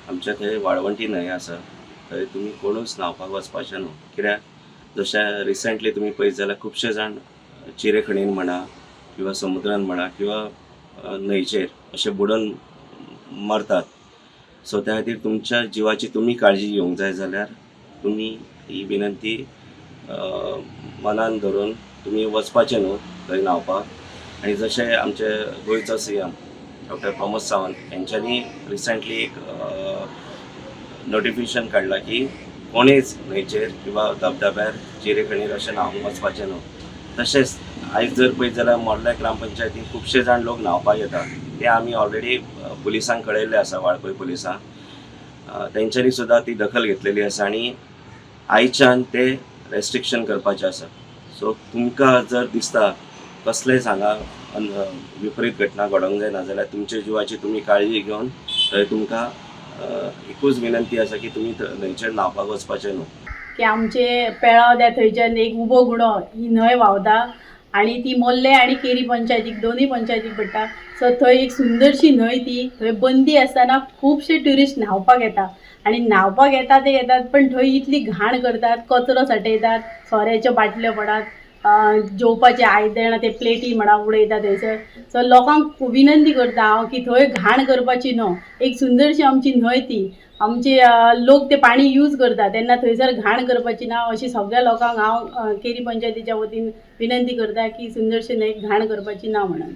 आमच्या थंय वाळवंटी न्हंय आसा, थंय तुमी कोणूच न्हांवपाक वचपाचें न्हू. कित्याक जशें रिसंटली तुमी पळयत जाल्यार खुबशे जाण चिरेखणीन म्हणा किंवा समुद्रान म्हणा किंवा न्हंयचेर अशे बुडोन मरतात. सो त्या खातीर तुमच्या जिवाची तुमी काळजी घेवंक जाय जाल्यार तुमी ही विनंती मनान धरून तुमी वचपाचें न्हू थंय न्हांवपाक. आनी जशें आमचे गोंयचो सीएम डॉक्टर प्रमोद सावंत हेंच्यांनी रिसंटली एक नोटिफिकेशन काडलां की कोणीच न्हंयचेर किंवा धबधब्यार, चिरेखणीर अशें न्हावंक वचपाचें न्हू. तशेंच आयज जर पळयत जाल्यार मोर्ले ग्रामपंचायतीन खुबशे जाण लोक न्हांवपाक येतात. ते आमी ऑलरेडी पुलिसांक कळयल्लें आसा, वाळपय पुलिसांक. तेंच्यांनी सुद्दां ती दखल घेतलेली आसा आनी आयच्यान ते रेस्ट्रिक्शन करपाचें आसा. सो तुमकां जर दिसता कसलेंच हांगा विपरीत घटना घडोवंक जायना जाल्यार तुमच्या जिवाची तुमी काळजी घेवन थंय तुमकां एकूच विनंती आसा की तुमी न्हंयचेर न्हांवपाक वचपाचें न्हू. की आमचे पेळाव त्या थंयच्यान एक उबो गुडो ही न्हंय व्हांवता आनी ती मोर्ले आनी केरी पंचायतीक, दोनूय पंचायतीक पडटा. सो थंय एक सुंदरशी न्हंय ती. थंय बंदी आसतना खुबशे ट्युरिस्ट न्हांवपाक येता आनी न्हांवपाक येता ते येतात, पण थंय इतली घाण करतात, कचरो साठयतात, सोऱ्याच्यो बाटल्यो पडात, जेवपाचे आयदनां, ते प्लेटी म्हणा उडयता थंयसर. सो लोकांक विनंती करता हांव की थंय घाण करपाची न्हू. एक सुंदरशी आमची न्हंय ती. आमचे लोक ते पाणी यूज करता तेन्ना थंयसर घाण करपाची ना अशी सगळ्या लोकांक हांव केरी पंचायतीच्या वतीन विनंती करता की सुंदरशी न्हंयक घाण करपाची ना म्हणून.